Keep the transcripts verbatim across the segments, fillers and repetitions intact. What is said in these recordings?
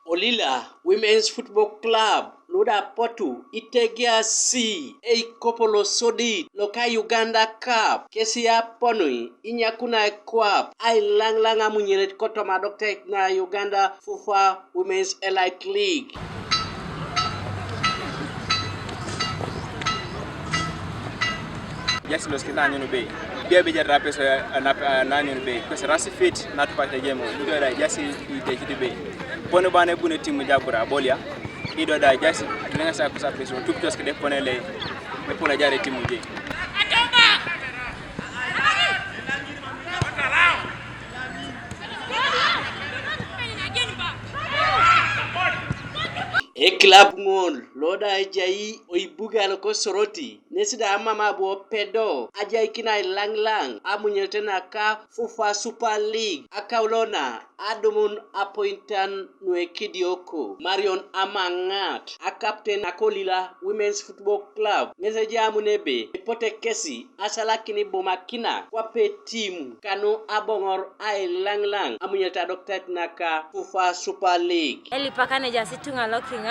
Olila Women's Football Club luda potu itegia si eikopolo sodit loka Uganda Cup kesi aponui inyakuna ekwap ailaŋlaŋ amunyelet kotoma adoktait na Uganda FUFA Women's Elite League. Jasi los kita anyunu bei. Bia bija rapes na anyunu bei. Kwes rasi fit na tupak te jemo. Ido da jasi ite kitu bei. Pone bane bune timu jabura bolia. Ido da jasi lenga sa kusa peso. Tup tos kede pone le. Me pone jare timu je. Ekilab ŋol loda ejai oibuga lokosoroti nesi da amam abu opedo ajaikin ailaŋlaŋ amunyelete naka FUFA Super League akaulona adumun apointan nuekidioko. Marion Amaŋat akapten nakolila Women's Football Club ŋes ejamun ebe epote kesi asalakin ibumakina kwape timu kanu aboŋor ailaŋlaŋ amunyelete adoktait naka FUFA Super League. Elipakane jasi tuŋa lokiŋa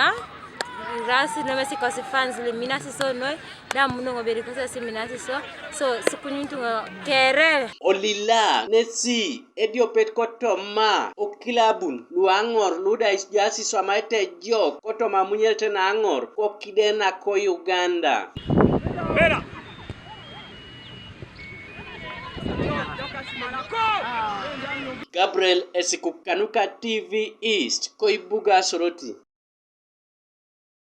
rasi nomesi kosi fans liminasi so noi damuno ŋoberi kosi siminasi so so sukunyun tuŋa kere. Olila nesi ediopet kotoma okilabun luaŋor luda jasi swamaete jok kotoma amunyelete naŋor kokide nako Uganda. Gabriel Esikuk kanuka T V East koibuga Soroti.